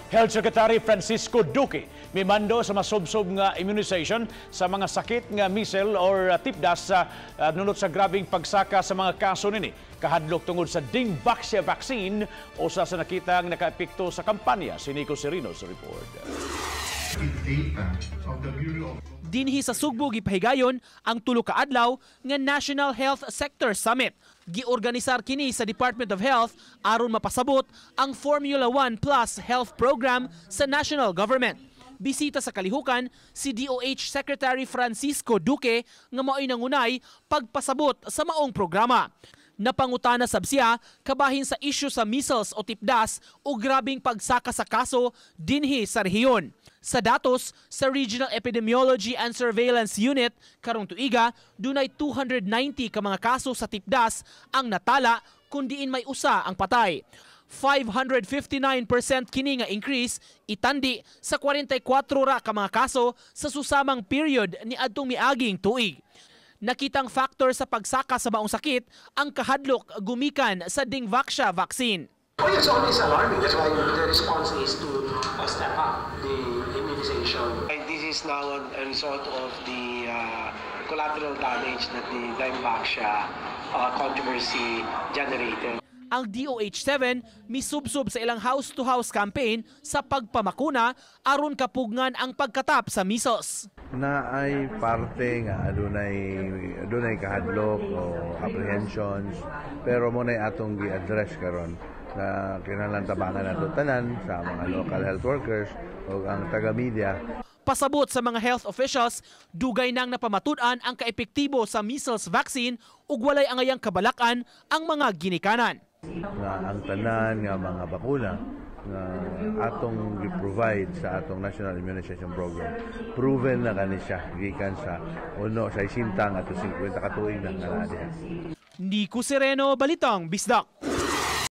Health Secretary Francisco Duque mimando sa masubsob nga immunization sa mga sakit nga measles or tipdas sa nunot sa grabing pagsaka sa mga kaso nini. Kahadlok tungod sa Dengvaxia vaccine, usa sa nakitang nakaepekto sa kampanya. Si Nico Serino sa report. Dinhi sa Sugbo gipahigayon ang 3 ka adlaw nga National Health Sector Summit. Giorganisar kini sa Department of Health aron mapasabot ang Formula 1 Plus Health Program sa national government. Bisita sa kalihukan si DOH Secretary Francisco Duque nga mao'y nangunay pagpasabot sa maong programa. Napangutana sab siya kabahin sa isyu sa measles o tipdas o grabing pagsaka sa kaso dinhi sa rehiyon. Sa datos sa Regional Epidemiology and Surveillance Unit karong tuiga, dunay 290 ka mga kaso sa tipdas ang natala, kun diin may usa ang patay. 559% kini nga increase itandi sa 44 ra ka mga kaso sa susamang period ni adtong miaging tuig. Nakitang factor sa pagsaka sa maong sakit ang kahadlok gumikan sa Dengvaxia vaccine. Oh, it's always alarming. That's why the response is to step up the immunization. And this is now a result of the collateral damage that the Dengvaxia controversy generated. Ang DOH-7 misubsob sa ilang house-to-house campaign sa pagpamakuna aron kapugngan ang pagkatap sa measles. Na ay parte nga adunay adunay kahadlok o apprehensions, pero mao nay atong gi-address karon na kinahanglan tabangan nato tanan sa mga local health workers o ang taga-media. Pasabot sa mga health officials, dugay nang napamatud-an ang kaepektibo sa measles vaccine ug walay angayang kabalakan ang mga ginikanan. Nga ang tanan nga mga bakuna nga atong gi-provide sa atong National Immunization Program, proven na kani siya gikan sa uno sa 60 ato 50 ka tuig na nga naa diha. Nico Sereno, Balitang Bisdak.